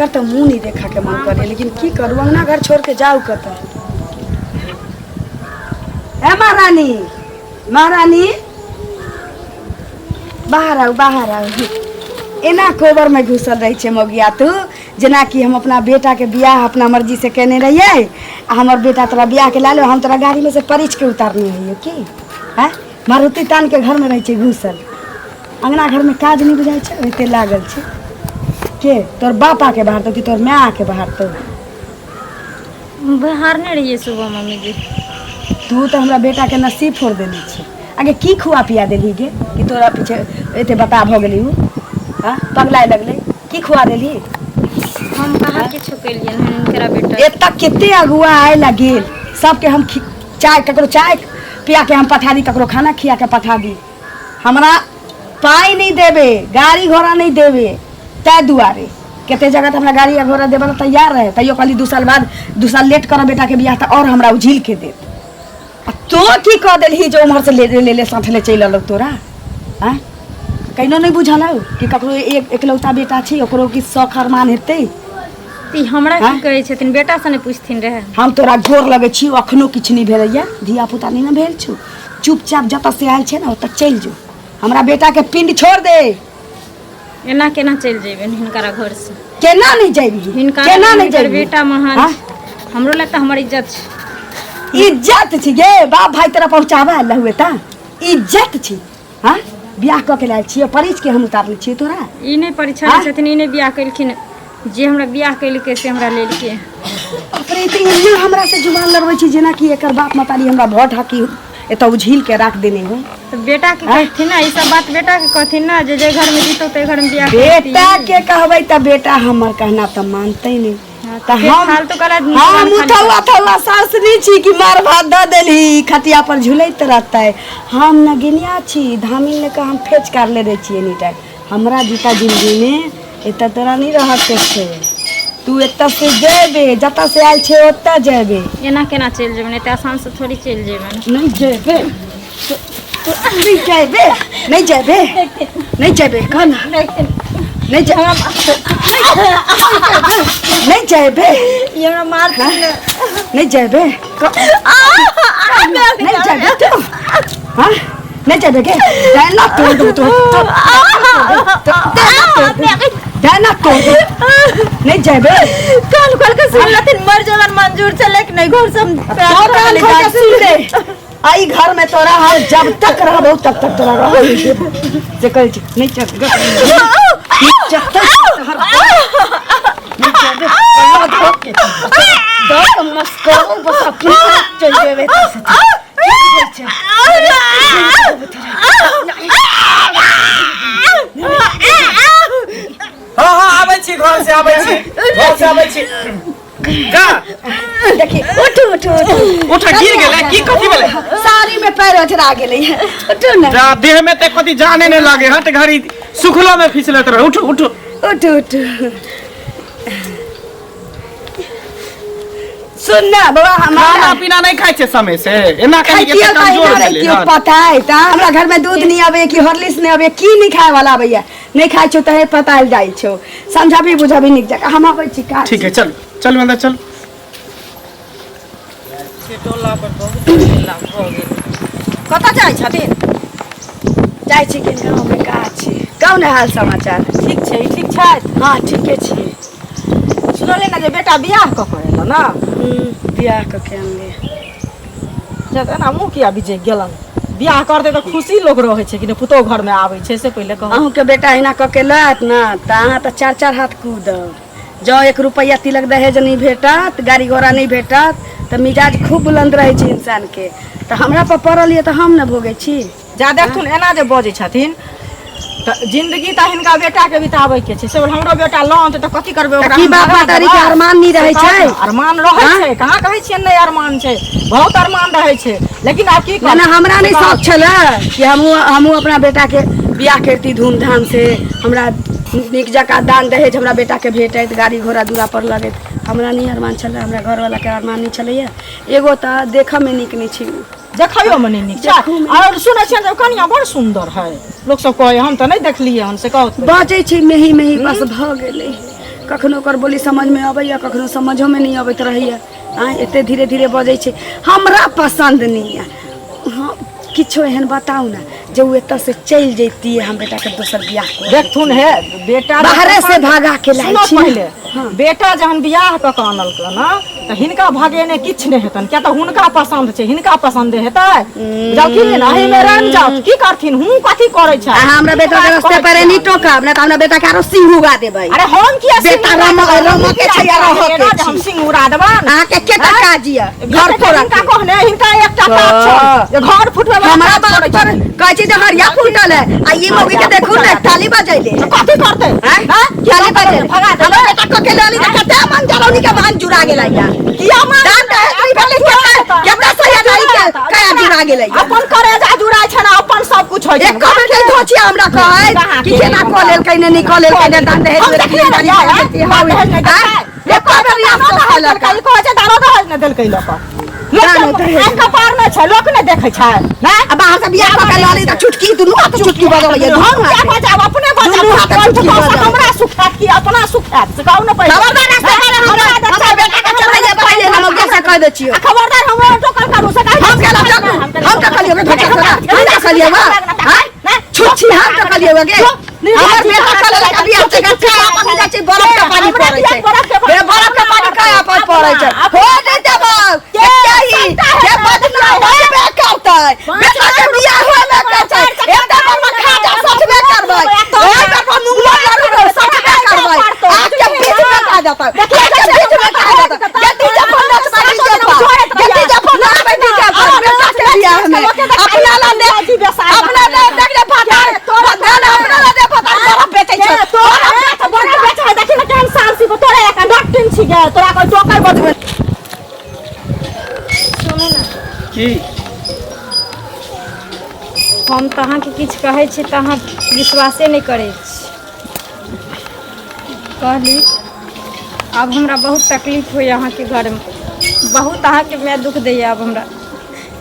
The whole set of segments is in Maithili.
तऽ मुँह नहि देखऽके मन करे, लेकिन की करू, अंगना घर छोड़ के जाउ कतऽ? हे महारानी, महारानी, बाहर आउ, बाहर आउ। एना कोबरमे घुसल रहै छै मौगिया तू, जेनाकि हम अपना बेटाके बियाह अपना मर्जीसँ केने रहियै आ हमर बेटा तोरा बियाहके लए लो, हम तोरा गाड़ीमे से परिचके उतारने रहियै की? आँय, मारुति तानके घरमे रहै छै घुसल, अंगना घरमे काज नहि बुझाइ छै, ओते लागल छै। के तोर बाप आके बाहर कि तोर माय आके बाहर? तो बहारने रहियै सुबह मम्मी जी। तू तऽ हमरा बेटाके नसीब फोड़ देने छी। आगे की खुआ पिया देलही गे कि तोरा पीछे एते बता भऽ गेली उ? हाँ, पगलाए लगलै। की खुआ देलही? हम कहाँ किछो केलियनि हन हिनकरा बेटा। एतऽ कते अगुआ आए ला गेल, सबके हम चाय, ककरो चाय पिया के हम पठा दी, ककरो खाना खिया के पठा दी। हमरा पाइ नहि देबे, गाड़ी घोड़ा नहि देबे, ताहि दुआरे कते जगह तऽ हमरा गाड़ी आ घोड़ा देबे ला तैयार रहे, तैयो कहली 2 साल बाद, 2 साल लेट करब बेटाके बियाह तऽ आओर हमरा उझिल के देत। आ तो की कऽ देलही जे उम्हर से ले ले ले साथ ले चलि अयलौ तोरा? आँय, कहिनो नहि बुझल हौ कि ककरो एक एकलौता बेटा छै, ओकरो कि शौख अरमान हेतै? ई हमरा की कहै छथिन? बेटा से नहि पुछथिन रहै। हम तोरा गोर लगै छी, अखनो किछु नहि भेलैया, धिया पुता नहि ने भेल छौ। चुपचाप जतऽ से आयल छै ने ओतऽ चलि जो, हमरा बेटाके पिंड छोड़ दे। एना केना चलि जेबनि हिनकरा घर से? केना नहि जेबही? हिनका केना नहि हिनकर जेबही? बेटा महान हाँ? छै। हमरो लग तऽ हमर इज्जत छै। इज्जत छी गे? बाप भाई तोरा पहुँचाबे आयल हुए तऽ इज्जत छी? हाँ, बियाह कऽ के लायल छियै, परिच के हम उतारने छियै तोरा। ई नहि परीक्षा हाँ? छथिन, ई नहि बियाह केलखिन, जे हमरा बियाह केलकै से हमरा लेलकै। बाप रे, तऽ एना हमरा से जुबान लड़बै छी जेनाकि एकर बाप महतारी हमरा भऽ ढाकी एतऽ उझील के राख देने हो। तऽ बेटा के हाँ? कहथिन ने ई सब बात, बेटा के कहथिन ने जे जे घर में जीतो ते घर में बियाह करती। बेटा के कहबै तऽ बेटा हमर कहना तऽ मानतै नहि। हाँ, तऽ फेर हम फालतू कला हम खाली उठौआ थौआ सास नहि छी कि मार भात दऽ देलही खटिया पर झुलैत रहतै। हम नगिनिया छी, धामिन लऽ कऽ हम फेच कारले रहै छी एनी टाइम। हमरा जूता जिंदगीमे एतऽ तोरा नहि रहऽके छै। तू एतऽ से जेबे, जतऽ से आयल छै ओतऽ जेबे। एना केना चलि जेबनि? एते आसान से थोड़ी चलि जेबनि। नहि जेबे, नहि जेबे, नहि जेबे, नहि जेबे, कह ना। नहि जे, नहि जेबे। ई हमरा मारथिन ने। नहि जेबे, नहि जेबे तू? हाँ, नहीं जेबे के डायना तोड़ दो तो, डायना तोड़ दो। नहीं जेबे? कान खोल के सुन लेथिन, मर जेबन मंजूर छै, लेकिन नहीं घर से हम तो कान खोल के सुन ले, आई घर में तोरा हम जब तक रहबो तब तक तोरा रहबो नहीं देबो। से कहै छी नहीं चल, जब तक नहीं जेबे, अल्लाह धो के दस मस्करो बस अपने चल जेबे। हाँ हाँ, आबै छी, घर से आबै छी, घर से आबै छी का। देखी, उठू उठू उठू। उठ, गिर गेलै की? कथी भेलै? साड़ी में पैर ओझरा गेलै, उठू ने। जा, देह में ते कथी जाने नहीं लागे, हट घड़ी सुखलो में फिसलत रहे। उठ उठ। उठू उठू। सुन ना बाबा, खाना हमारा पीना नहीं खाइ छै समय से, एना कहीं खाइतियो एते तऽ कमजोर एना भेलै रहितियो हन। पता है तऽ हमरा घर में दूध नहीं आबे कि हॉर्लिक्स नहीं आबे की नहीं खाए वाला आबैया, नहीं खाइ छौ तऽ पताल जाइ छौ। समझाबी बुझाबी नीक जकाँ, हम आबै छी काज। ठीक है, चल चल अंदर चल। टोला पर बहुत हल्ला भऽ गेल। कतऽ जाइ छथिन? जाइ छी कि गाँव में काज छै। कहू ने हाल समाचार। ठीक छै, ठीक छथि? हाँ, ठीके छी। सुनलियै ने जे बेटा बियाह कऽ कऽ एलऽ ने? बियाह कऽ के अनलियै। जब एना मुँह किया बिजै गेलन? बियाह करतै तऽ खुशी लोक रहै छै कि नहि? पुतोहु घरमे आबै छै से पहिले कहू। अहूँके बेटा एना कऽ के लैत ने तऽ अहाँ तऽ चारि चारि हाथ कूदब। जँ एक रुपैआ तिलक दहेज नहि भेटत, गाड़ी घोड़ा नहि भेटत, तऽ मिजाज खूब बुलन्द रहै छै इंसानके। तऽ हमरा पर पड़ल यऽ तऽ हम ने भोगै छी। जा देखथुन, एना जे बजै छथिन तऽ जिंदगी तऽ हिनका बेटाके बिताबैके छै। से हमरो बेटा लऽ अनतै तऽ कथी करबै ओकरा? की हम बाप भगा महतारी के देबै? अरमान नहि रहै से कहू छै? ने, अरमान रहै हाँ? छै, कहाँ कहै छियै नहि अरमान छै, बहुत अरमान रहै छै, लेकिन आब की मने हमरा नहि शौक छलै कि हमहूँ अपना बेटाके बियाह करती धूमधाम से, हमरा नीक जकाँ दान दहेज हमरा बेटाके भेटैत, गाड़ी घोड़ा दूरा पर लगैत। हमरा नहि अरमान छलै, हमरा घरवलाके अरमान नहि छलैया। एगो तऽ देखऽमे नीक नहि छै। देखैयोमे नहि नीक छै। और सुनै छियै जे कनिया बड़ सुन्दर है, लोक सब कहै, हम तऽ नहि देखलियै हन, से कहू। बजै छै मेही मेही, बस भऽ गेलै। कखनो ओकर बोली समझमे अबैए, कखनो समझोमे नहि अबैत रहैए। आँय, एते धीरे धीरे बजै छै, हमरा पसन्द नहि यऽ। हँ, किछो एहन बताउ ने जे ओ एतऽ से चलि जैतियै, हम बेटाके दोसर बियाह कऽ देखथुन हे बेटा बाहरे से भागा के लाइ सुनो छी ने। पहिले। हाँ। बेटा जहन बियाह कऽ के आनलकै ने तऽ हिनका भगेने किछु नहि हेतनि, किया तऽ हुनका पसन्द छै, हिनका पसन्द हेतै? बुझलखिन, एहिमे रमि जाउ। की करथिन? हूँ, कथी करै छै? अहाँ हमरा बेटा के रास्ते पर नहीं टोकब, नहि तऽ हमरा बेटा के आरो सिंह उगा देबै। अरे हम किया सिंह बेटा उड़ा देबै? रमऽ के छै या रहऽ के जे हम छै? सिंह उड़ा देबनि? अहाँके केटा काज यऽ घर फोड़ऽ हिनका के? कहने हिनका एकटा काज छै जे घर फुटबै वाला हमरा काज बाप करै पर छथिन। कहै छै जे हरिया फूटल है, आ ई मौगी के देखू ने ताली बजैले। कथी करतै? आँय? हाँ? ताली बजैले। भगा देबै। हमरा बेटा कके लली तऽ कते मन जरौनी के मान जुड़ा गेलै या। किया मान? दान दहेज नहि भेलै, केता केता सयादारी के कया जुड़ा गेलै या। अपन करेजा जुड़ाइ छै ने, अपन सब कुछ होइ छै। एक बेर नहि धोची हमरा कहै कहाँ कि के? केना कऽ लेलकै ने, नहि कऽ लेलकै ने दान दहेज हम देखलियै ने यार, दान दहेज नहि देलकै। एको बेर नहि अफसोस केलक। ई कहै छै दानो दहेज नहि देलकै लोक। लोक दानो दहेज आँखि कपार नहि छै, लोक नहि देखै छै। नहि? आ बाहर से बियाह कऽ के लली तऽ चुटकी, दुनू हाथ चुटकी बजबैया, हम दुनू किया हाथ। बजाब? अपने बजाब। दुनू हाथ चुटकी बजाब। हमरा सुख हैत कि अपना सुख हैत, से कहू ने पहिले। खबरदार रास्ता पर हमरा बेटा के चढ़ैया बढ़ैया, हम ओकरा से कह दै छियौ। आ खबरदार हमरा टोकल करू से कहै। हम केना टोकू? हम टोकलियौ गे? धोखा तोरा हम टोकलियौ वा? आँय छुच्छी, हम टोकलियौ गे? हमर बेटा कऽ लेलक बियाह से गच्छा अपन जाइ छै, बरफ के पानी पड़ै छै हे, बरफ के पानी कहाँ पर पड़ै छै? हो नहि देबौ के ही के बदनाम होबे करतै, बेटा के बियाह होबे करतै। एकटा पर में खा जा सचबे करबै, ओहि पर मुंगलो जरूर सचबे करबै। आग के बीच में खा जेतै, आग के बीच में खा जेतै। के डीजे पर नचबै, डीजे पर के डीजे पर नचबै, डीजे पर बेटा के बियाह में। अपना ला दे, अपना ले देख ले पता तोरा, अपना ला दे पता, बरफ बेचै छै। तोरा बड़ा बेटा है, देखी ने केहन साहसी, तोरा एक डॉक्टर छी गे, तोरा कोई टोकर बजबै। सुनू ने। की? हम तऽ अहाँके किछु कहै छी तऽ अहाँ विश्वासे नहि करै छी। कहली आब हमरा बहुत तकलीफ होइए अहाँके घरमे, बहुत अहाँके माय दुख दैए।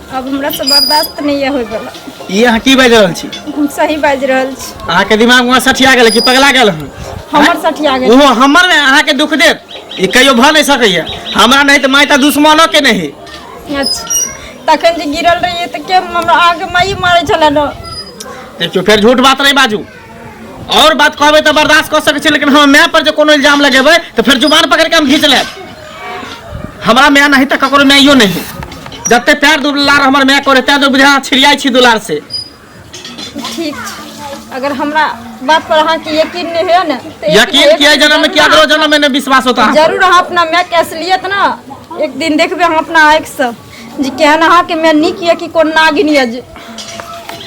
आब हमरासँ बर्दाश्त नहि यऽ होइवला। ई अहाँ की बाजि रहल छी? हम सही बाजि रहल छी। अहाँके दिमाग वहाँ सठिया गेल कि पगला गेल हन? हमर सठिया गेल। ओहो हमर में अहाँके दुख देत, ई कहियो भऽ नहि सकैया। हमरा नहि तऽ माय तऽ दुश्मनो के नहि। अच्छा, तखन जे गिरल रहियै तऽ के हमरा अहाँके माइए मारै छलै ने? देखियौ, फेर झूठ बात नहि बाजू। और बात कहबै तऽ बर्दाश्त कऽ सकै छी, लेकिन हमर माय पर जे कोनो इल्जाम लगेबै तऽ फेर जुबान पकड़ के हम घींच लेब। हमरा माय नहीं तऽ ककरो माइयो नहीं। जते प्यार दुलार हमर माय करे तैं तो बुझा छिड़ियाइ छी दुलार से। ठीक छै, अगर हमरा बात पर अहाँके यकीन नहि होइए ने तऽ यकीन किया जन्म में, किया अगलो जन्म में नहीं विश्वास होता अहाँ पर। जरूर अहाँ अपना मायके असलियत ने एक दिन देखबै अहाँ अपना आँखिसँ जे केहन अहाँके माय नीक यऽ कि कोन नागिन यऽ, जे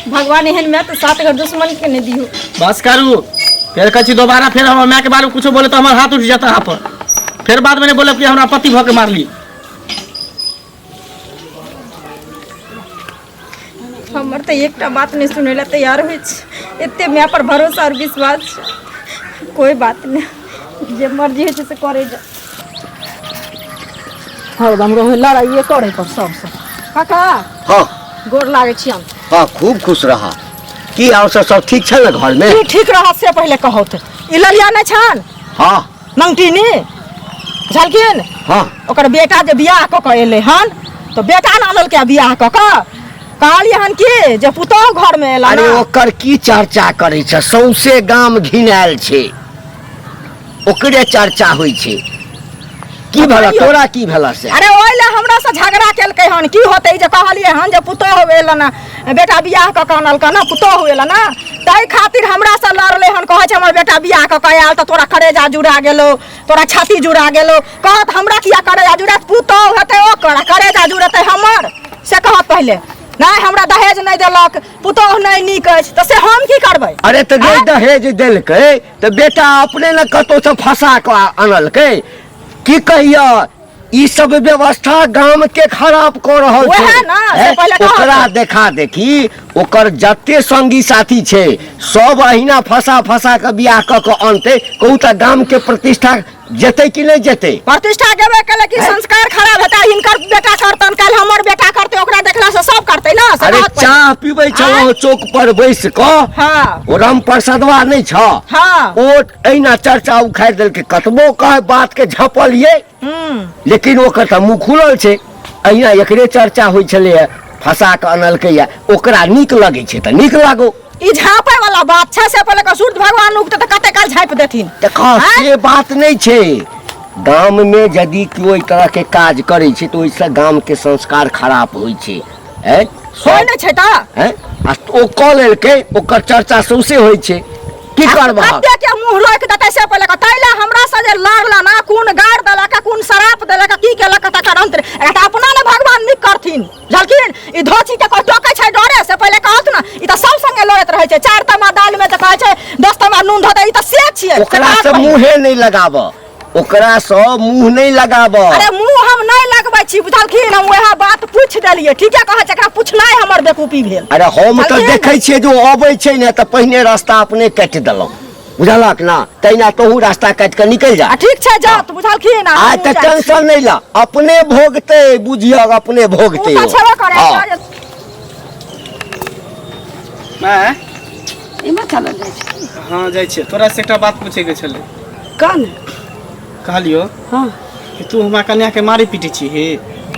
भगवान एहन माय तऽ सात घर दुश्मन के नहि दियौ। बस करू, फेर कहै छी दोबारा फेर हमर माय के बारे में कुछो बोले तऽ हमर हाथ उठि जाता अहाँ पर। फेर बाद में नहीं बोलब कि हमरा पति भऽ के मारली। हमर तऽ एकटा बात नहि सुनै लए तैयार होइ छै। एते माय पर भरोसा और विश्वास छै। कोई बात नहि, जे मर्जी होइ छै से करै जा। हरदम रहै लड़ाइए करै पर सबसँ। काका। हाँ। गोर लागै छियन। हाँ, खूब खुश रहा। की और सब सब ठीक छै ने घर में? की ठीक रहत से पहिले कहू तऽ। ई ललिया नहि छन? हाँ। नंगटीनी झलकिन? हाँ। ओकर बेटा जे बियाह कऽ कऽ एलै हन तऽ बेटा ने आनलकै बियाह कऽ कऽ, कहलियै हन कि जे पुतोहु घरमे एला अरे ने। ओकर की चर्चा करै छै, सौंसे गाम घिनायल छै, ओकरे चर्चा होइ छै। की भेल तोरा, की भेल से? अरे ओहि लए हमरा से झगड़ा केलकै हन। की होतै, जे कहलियै हन जे पुतोहु एलन ने, बेटा बियाह कऽ कऽ आनलकै ने, पुतोहु एलन ने, ताहि खातिर हमरा से लड़लै हन। कहै छै हमर बेटा बियाह कऽ कऽ आयल तऽ तोरा करेजा जुड़ा गेलौ, तोरा छाती जुड़ा गेलौ। कहत हमरा किया करेजा जुड़त? पुतोहु हेतै ओकर आ करेजा जुड़ेतै हमर? से कहत पहिले नहि हमरा दहेज नहि देलक, पुतोहु नहि नीक अछि, तऽ से हम की करबै? अरे तऽ नहि दहेज देलकै तऽ बेटा अपने ने कतौसँ फंसा कऽ अनलकै। की कहिया, ई सब व्यवस्था गाम के खराब कऽ रहल छै। वएह ने, से हैं? पहिले कहत। ओकरा देखा देखी ओकर जते संगी साथी छै सब अहिना फंसा फंसा कऽ बियाह कऽ कऽ अनतै। कहू तऽ गाम के प्रतिष्ठा जेतै कि नहि जेतै? प्रतिष्ठा गेबे केलै कि संस्कार खराब हेतै। हिनकर बेटा करतन, काल्हि हमर बेटा करतै, ओकरा देखला से सब करतै ने, से अरे कहत पहिले। चाह पीबै। आबै छलहुँ चौक पर बैस कऽ हँ ओ राम प्रसादवा नहि छ हँ ओ एहिना चर्चा उखाड़ि देलकै कतबो कह बात के झपलियै हूँ लेकिन ओकर तऽ मुँह खुलल छै अहिना एकरे चर्चा होइ छलैए फंसा कऽ अनलकैए ओकरा नीक लगै छै तऽ नीक लागो ई झाँपे वाला बात छै से पहिले सूर्य भगवान उगते तऽ कते काल झाँपि देथिन देखऽ से बात नहि छै गाममे यदि केओ एहि तरहके काज करै छै तऽ ओहिसँ गामके संस्कार खराब होइ छै आँय होइ नहि छै तऽ आँय आ ओ कऽ लेलकै ओकर चर्चा सौंसे होइ छै की करबह कते के मुंह रोकि देतै से पहिले कह ताहि लए हमरा से जे लड़ला ना कोन गारि देलक कोन शराप देलक की केलक तकर अंत एकरा तऽ अपना ने भगवान नीक करथिन बुझलखिन ई धोची के कोइ टोकै छै डरे से पहिले कहत ने ई तऽ सब संगे लड़ैत रहै छै चारि तमा दालि में तऽ कहै छै 10 तमा नून धऽ दे ई तऽ से छियै से ओकरा बात से बहिन। मुँहे नहि लगाब ओकरा से मुँह नहि लगाब अरे मुंह हम नहि लगबै छी बुझलखिन हम वएह बात पूछि देलियै ठीके कहै छै एकरा पूछनाइ हमर बेकूफी भेल अरे हम तऽ बुझलखिन? देखै छियै जे ओ अबै छै ने तऽ पहिने रास्ता अपने काटि देलहुँ बुझलक ना तहिना तोहू रास्ता काटि कऽ निकलि जा आ ठीक छै जात बुझलखिन आ आइ हमहूँ तऽ जाइ छी। टेंशन नहि ला अपने भोगतै बुझियक अपने ओ भोगतै तऽ ओ। छेबे करै हँ। माय इम्हर चलल जाइ छै हँ जाइ छियै तोरा से एकटा बात पूछैके छलै कह ने कहलियो हँ कि तू हमरा कन्याके मारै पीटै छी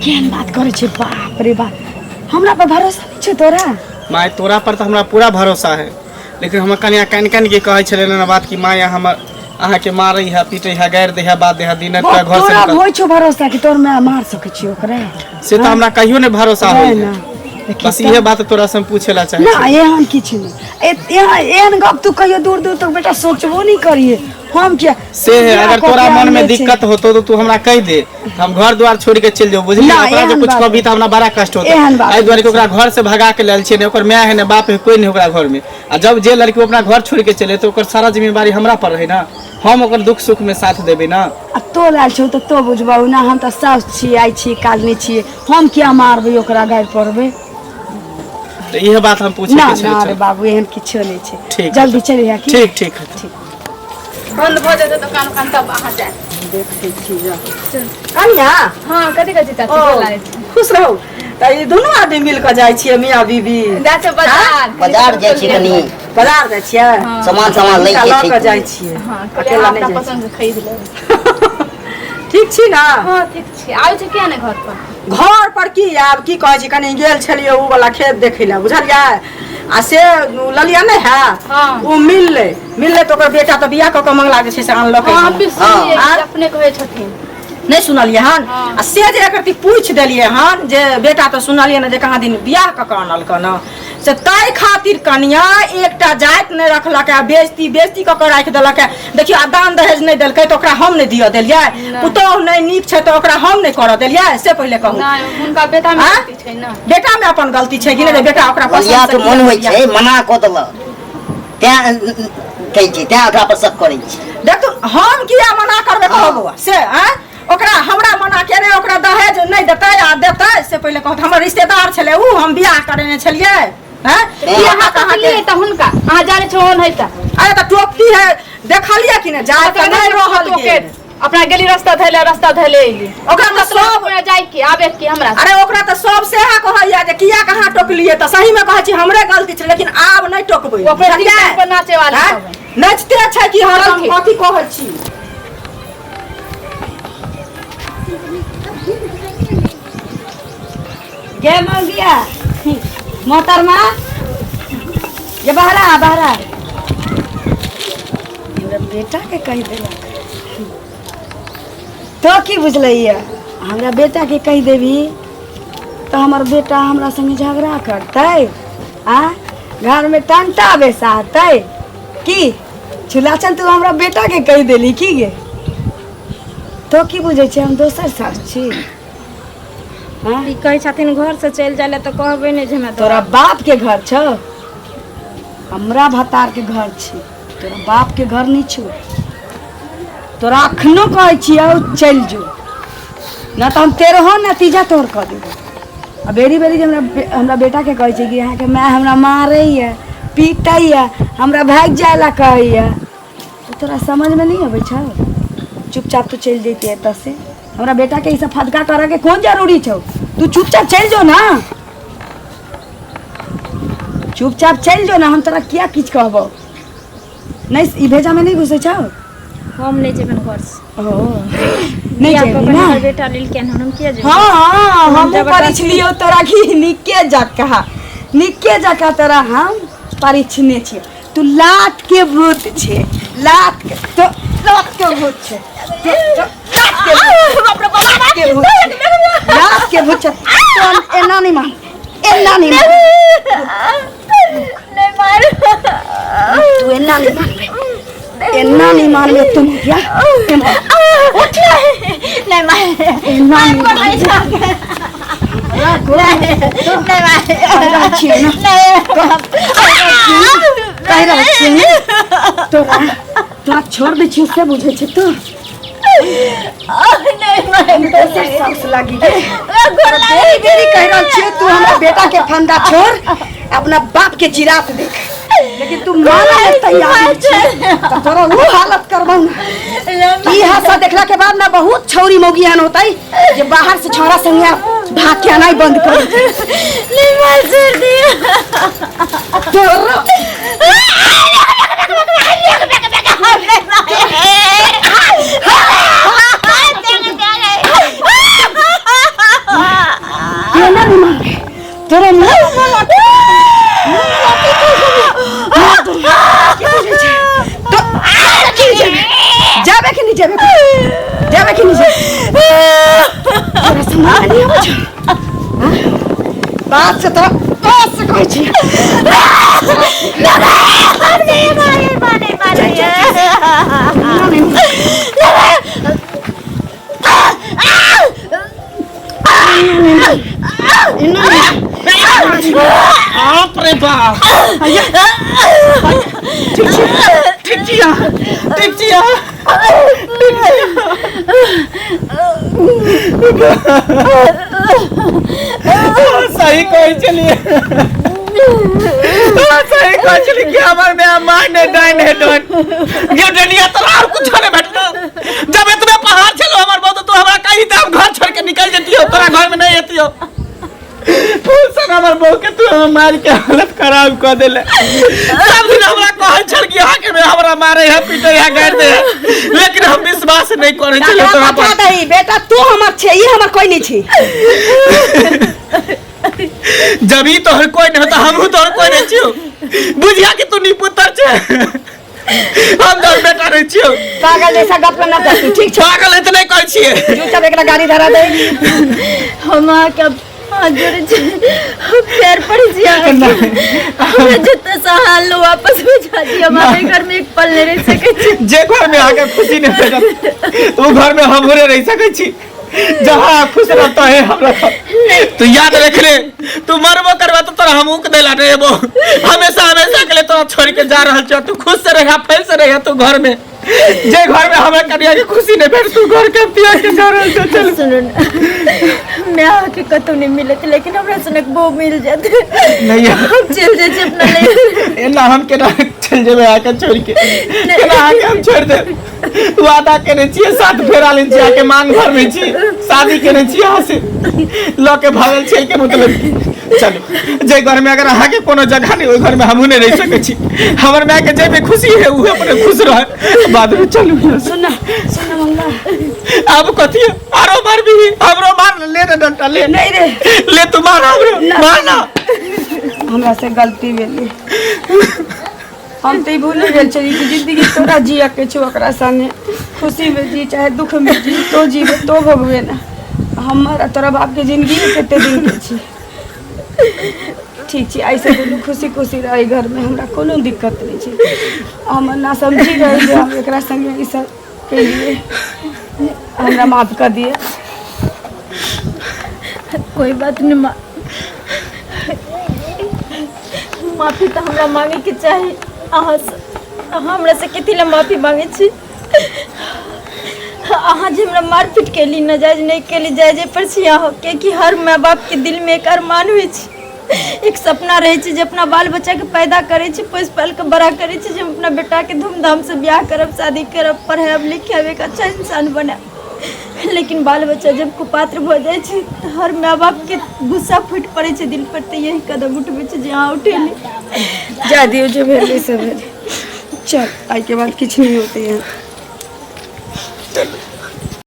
केहन बात करै छै बाप रे बाप हमरा पर भरोसा नहि छौ तोरा माय तोरा पर तऽ हमरा पूरा भरोसा है लेकिन हमर कन्या कानि कानि के कहै छलै ने बात कि माय हमर अहाँके मारै है पीटै है गारि दै है बात दै है दिन राति घर से तोरा निकल होइ छौ भरोसा कि तोर माय मार सकै छी ओकरा से तऽ हमरा कहियो नहि भरोसा वएह होइ ने है देखी बस तऽ। इहे बात तोरा से हम पूछे ला चाहै ना छी एहन किछु नहि एहन गप तू कहियो दूर दूर तक बेटा सोचबो नहि करिए हम किया से है बियाह अगर कऽ तोरा के मन में आनले छै। दिक्कत होतो तो तू हमरा कहि दे तऽ हम घर द्वार छोड़ के चलि जाऊ बुझली ना, ओकरा जे एहन कुछ बात कहबी तऽ हमरा बड़ा कष्ट होतो एहन बात एहि दुआरे कि ओकरा घर से भगा के लायल छियै ने ओकर माय है ने बाप है कोई नहीं ओकरा घर में आ जब जे लड़की अपना घर छोड़ के चले तो ओकर सारा जिम्मेवारी हमरा पर रहे ना हम ओकर दुख सुख में साथ देबै ना आ तो लायल छौ तऽ तो बुझबहु ना हम तऽ साउस छी आइ छी काल नहि छियै हम किया मारबै ओकरा गारि पड़बै तऽ इहे बात हम पूछे ना के छलै ना रे चल। बाबू एहन किछो नहि छै ठीक है जल्दी चलि की ठीक ठीक है बंद भऽ जेतै दोकान उकान तब अहाँ जायब देखै छी जा कनिया हँ कथी कहै छी चाची ओ, गोर लागै छी खुश रहू तऽ ई दुनू आदमी मिल कऽ जाइ छियै मियाँ बीबी जाइ छै बाजार बाजार जाइ छी कनी बाजार जाइ छियै सामान सामान लै हिनका के लऽ छै कऽ जाइ छियै हँ अकेला अकेला नहि अपना जाइ पसंद से खरीद लेब ठीक छी ने हँ ठीक छी आबै छै किया नहि घर पर घर पर की आब की कहै छी कनी गेल छलियै ओ वाला खेत देखै लए बुझलियै आ से ओ ललिया नहि है हँ। ओ मिललै मिललै तऽ ओकर बेटा तऽ बियाह कऽ कऽ मंगला जे छै से आनलकै हँ हम भी सुनलियै आर? कि अपने कहै छथिन नहि सुनलियै हन हँ। आ से जे एकर पूछि देलियै हन जे बेटा तऽ सुनलियै ने जे कहाँ दिन बियाह कऽ कऽ आनलकै ने से ताहि खातिर कनिया एकटा जाति नहि रखलक है बेजती बेजती कऽ कऽ राखि देलक है देखियौ आ दान दहेज नहि देलकै तऽ ओकरा हम नहि दिअ देलियै पुतोहु नहि नीक छै तऽ ओकरा हम नहि करऽ देलियै से पहिले कहू नहि हुनका बेटा मे आँय? गलती छै ने बेटा मे अपन गलती छै कि नहि जे बेटा ओकरा पसन्द बलिया के से मन होइ बियाह छै मना कऽ देलक तें कहै छै तें ओकरा पर शक करै छै देखू हम किया मना करबै कहू बौआ से आँय ओकरा हमरा मना केने ओकरा दहेज नहि देतै आ देतै से पहिले कहत हमर रिश्तेदार छलै उ हम बियाह करेने छलियै हैं की अहाँ अहाँ कहाँ अहाँके तऽ हुनका अहाँ जानै छौ ओहन हेतै अरे तऽ टोकती है देखलियै कि नहि जाय तऽ नहि रहल गेल अपना गेली रास्ता धैले रास्ता धैले अयली ओकरा तऽ सब जाय के आबे के हमरा अरे ओकरा तऽ सब सएह कहैया जे किया कहाँ टोकलियै तऽ सही मे कहै छी हमरे गलती छै लेकिन आब नहि टोकबै ओ अपने बुझलियै? टीम पर नाचे वाली आँय? सब है। नचिते छै कि हरदम चलथिन। कथी कहै छी गे मंगिया मोहतरमा ये बहरा आ, बहरा हमरा बेटा के कहि देलक तो की बुझलैया हमरा बेटा के कहि देबी तऽ हमर बेटा हमरा संगे झगड़ा करतै आ घरमे टंटा बेसातै की चुलाचन तू हमरा बेटा के कहि देली की गे तो की बुझै छै हम दोसर सास छी हाँ? ई कहै छथिन घर से चलि जाय लए तऽ कहबै नहि जे हमरा तोरा बाप के घर छौ हमरा भतार के घर छी तोरा बाप के घर नहीं छौ तोरा अखनो कहै छियौ चलि जो ना तऽ हम तेरहो नतीजा तोहर कऽ देबो आ बेरी बेरी जे हमरा हमरा बेटाके कहै छै कि अहाँके माय हमरा मारैए पीटैए हमरा भागि जाय लए कहैए तऽ तोरा समझमे नहि अबै छौ चुपचाप तू चलि जैती एतऽसँ हमरा बेटाके ई सब फदका करऽके कोन जरूरी छौ तू चुपचाप चलि जो ना चुपचाप चलि जो ने, हम तोरा किया किछु कहबौ नहि। ई भेजामे नहि घुसै छौ। हम नहि जेबनि घरसँ। ओ नहि बियाह जेबही कऽ कऽ ने? हमर बेटा लेलकनि हन, हम किया जेबै? हाँ, हमहूँ जबरदस्ती। परीछलियौ तोरा कि नीके जकाँ, नीके जकाँ तोरा हम परीछने छियै। तू लात के भूत छे, लात के तो, लात के भूत छे तो, लात के भूत, लात के भूत छे, लात के भूत छे तो। एना नहीं मान, एना नहीं मान। नहि मार। तू एना नहीं मानबे, एना नहीं मानबे तुम। क्या उठ, नहि मार। एना नहीं मानबे। नहि मार। कहि रहल छियै ने, कहि रहल छियै ने, तोरा तोरा छोड़ दै छियै से बुझै छै तू? नहि मार। दोसर साउस लागी गे। बेरी बेरी कहि रहल छियै, तू हमरा बेटा के फंदा छोड़, अपना बाप के जिरात देख, लेकिन तू माना ले तैयार नहीं छी। तऽ तोरा ऊ हालत करबौ ना, ई हादसा देखला के बाद ना बहुत छौरी मौगी एहन होतै जे बाहर से छौड़ा संगे भाग के आनाइ बंद कर देतै। नहि मार, छोड़ दियौ। तोरा एना नहीं मानबे, तोरा मुँह में लाठी, मुँह में लाठी की बुझै छै तो? की जेबे, जाबे कि नहीं जेबे? जाबे कि नहीं जेबे? तोरा समझ में नहीं आबै छौ? हाँ? बात से तोरा, बात से कहै छी। एना नहीं मानबे। बाप रे बाप, ठीक छी, ठीक छी अहाँ? ठीक छी अहाँ? ठीक छी? सही कहै छलियै, सही कहै छलियै कि हमर माय माय नहि डाइन है डोन गे। डनिया, तोरा और कुछो नहि भेटलो? जब एतबे पहाड़ छलो हमर बहुत, तू हमरा कही तऽ हम घर छोड़ के निकल जतियो, तोरा घर में नहीं एतियो। फूल सन हमर बहू के तू हमर मार के हालत खराब कऽ देले। सब दिन हमरा कहै छल कि अहाँके में हमरा मारे है, पीटे है, गारि दे है, लेकिन हम विश्वास नहीं करै छलियै तोरा पठा पर। दही बेटा, तू हमर छे, ई हमर कोई नहीं छी। जब ई तोहर कोई नहीं तो हमहू तोहर कोई नहीं छियौ। बुझिया कि तू निपुतर छे, हम तोहर बेटा नहीं छियौ। पागल जैसा गप ना कर तू, ठीक छौ? पागल है तऽ नहीं कहै छियै। चुपचाप एकरा गाड़ी धरा दे। हम अहाँके अब हाथ जोड़ै छी, हम पैर पड़ै छी अहाँके, हमरा जतऽ से अहाँ अनलहुँ वापस भेजा दिअ। हम अहाँके घर में एक पल नहि रहि सकै छी। जे घर में आके खुशी नहीं भेटत, ओ घर में हमहूँ रहि सकै छी। जहाँ अहाँ खुश रहता है हम रहब। तू याद रख ले, तू मरबो करबा तो तोरा हम ऊक देला नहीं एबो। हमेशा हमेशा के लिए तोरा छोड़ के जा रहल छियो। तू खुश से रहिया, फैल से रहिया तू घर में। जे घर में हमरा कनिया के खुशी नहीं भेट, तू घर के हम त्याग के जा रहल छियो। चल। सुनू ने, माय अहाँके कतहु नहि मिलत, लेकिन हमरा सनक बहु मिल जायत। नहीं। हम चलि जाइ छी अपना नैहर। एना हम केना चलि जेबै आके छोड़ के? केना आके हम छोड़ देब? वादा केने छियै, साथ फेरा लेने छियै, आके मांग भरने छी, शादी केने छियै अहाँ से, लऽ के भागल छियै के मतलब की? चलू, जे घर में अगर अहाँके कोनो जगह नहीं, ओहि घर में हमहूँ नहीं रहि सकै छी। हमर माय के जाहिमे खुशी है उहे अपने खुश रहे बाद में। चलू यहाँ से। सुन ना, सुन ना मंगला। आब कथी आरो मारबी? हमरो मार ले ने, डंटा ले। नहीं रे। ले तू, मार हमरो, मार ना। हमरा से गलती भेलै, हम तऽ ई भूलि गेल छलियै कि जिंदगी तोरा जियऽ के छौ। ओकरा संगे खुशी में जी चाहे दुख में जी, तो जीबे तो भोगबे ना। हमर आ तोरा बापके जिंदगी कते दिन के छी? ठीक छै, आइसँ दुनू खुशी खुशी रहै घरमे, हमरा कोनो दिक्कत नहि छै। हमर ना समझी रहै जे हम एकरा संगे ई सब केलियै, हमरा माफ कऽ दिअ। कोई बात नहीं माँ, माफी तऽ हमरा मांगेके चाही अहाँसँ। अहाँ हमरा से कथी लए माफी मांगै छी? अहाँ जे हमरा मारपीट केली, नाजायज नहि केली, जायजे पर छी अहाँ। कियाकि हर माय बापके दिलमे एक अरमान होइ छै, एक सपना रहै छै जे अपना बाल बच्चाके पैदा करै छै, पोसि पालि कऽ बड़ा करै छै, जे हम अपना बेटाके धूमधामसँ बियाह करब, शादी करब, पढ़ायब लिखायब, एक अच्छा इंसान बनायब। लेकिन बाल बच्चा जब कुपात्र भऽ जाइ छै तऽ हर माय बापके गुस्सा फूटि पड़ै छै दिल पर, तऽ यही कदम उठबै छै जे अहाँ उठेली। जा दियौ, जे भेलै से भेलै। चल, आइके बाद किछु नहि होतै। यहाँ